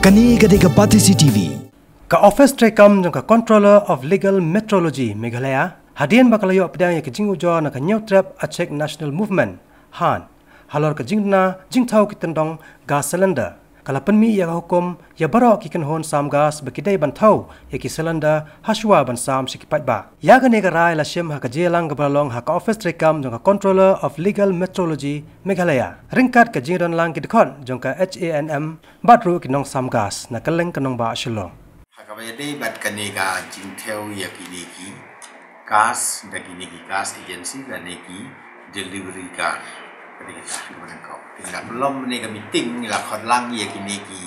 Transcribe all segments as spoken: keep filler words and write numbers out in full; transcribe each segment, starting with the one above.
Kane ka dei ka Batesi T V. Ka Office treikam jong ka Controller of Legal Metrology Meghalaya, hadien ba ka la ïoh pdiang ïa ka jingujor na ka Hynñiewtrep Achik National Movement, HAN, halor ka jingduna jingthew ki tyndong gas cylinder, ka la pynmih ïa ka hukum ïa baroh ki kynhun sam gas ba ki dei ban thew ïa ki cylinder hashwa ban sam sha ki paidbah. Ïa kane ka rai la shim ha ka jingïalang kaba la long ha ka Office treikam jong ka Controller of Legal Metrology Meghalaya, ryngkat ka jingdonlang ki dkhot jong ka HANM bad ruh ki nongsam gas na kylleng ka nongbah Shillong. Ha kaba ïadei bad kane ka jingthew ïa kine ki gas da kine ki gas agency lane ki delivery car, kane ka car kaba nyngkong. Te la pynlong kane ka meeting, la khot lang ïa kine ki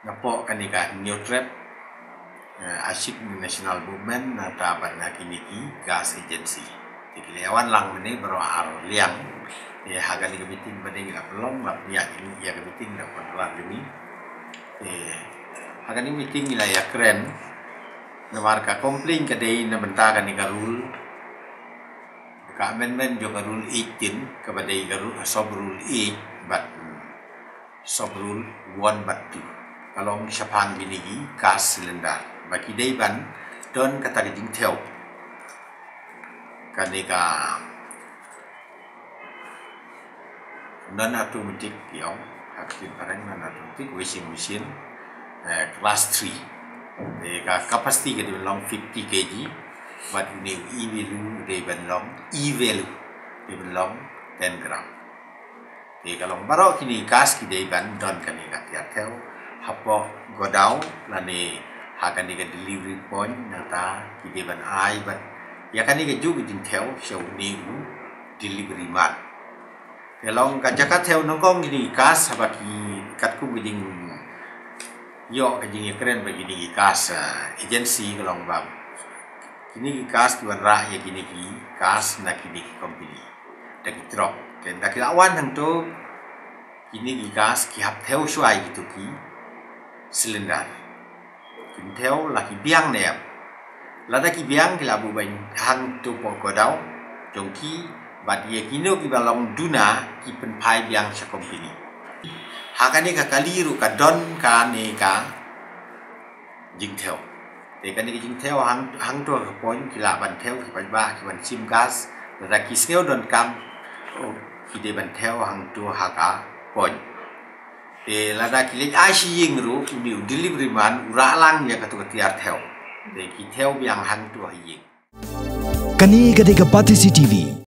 napoh kane ka Hynñiewtrep, eh, Achik National Movement nangta bad na kine ki gas agency. Te ki la ïawan lang mynne baroh ar liang. Te ha kane ka meeting ba dei ki la pynlong, la pynïaid ïa ka meeting da pynlong mynne. Te ha kane ka meeting ki la ïakren namar ka complaint ka dei na bynta kane ka rule, ka amendment jong ka rule eighteen, kaba dei ka rule, sub rule eight bad sub rule one bad two. Ka long shaphang kine ki gas cylinder ba ki dei ban don kata ka jingthew. Kane ka non automatic, ïa, ha ka ktien phareng non automatic washing machine, eh, class three. Te ka capacity ka dei ban long fifty K G, bad une u e value dei ban long, e value dei ban long ten gram. Te ka long baroh kine ki gas ki dei ban don kane ka tiar thew hapoh godown lane ha kane ka delivery point, nangta ki dei ban ai bad ïa kane kajuh ka jingthew sha une u delivery man. Te long ka jaka thew nyngkong kine ki gas haba ki katkum ka jingïoh ka jingïakren bad kine ki gas, ah, agency, ka long ba kine ki gas ki wanrah ïa kine ki gas na kine ki company da ki truck. Te da ki la wan hangto, kine ki gas ki hap thew shuwa ïa kito ki cylinder. Kin thew la ki biang ne em. Lada ki biang ki la buh beiñ hangto hapoh godown jong ki, bad ïa kino kiba long duna ki pynphai biang sha company. Ha kane ka kali ruh ka don kane ka jingthew. Te kane ka jingthew hang, hangto ha ka point ki lah ban thew ki paidbah ki ban shim gas, lada ki sngew donkam, oh, ki dei ban thew hangto ha ka point. Te lada ki leit ai sha ïing ruh, une u delivery man u rah lang ïa kato ka tiar thew. Te ki thew biang hangto ha ïing. Kane ka dei ka Batesi T V.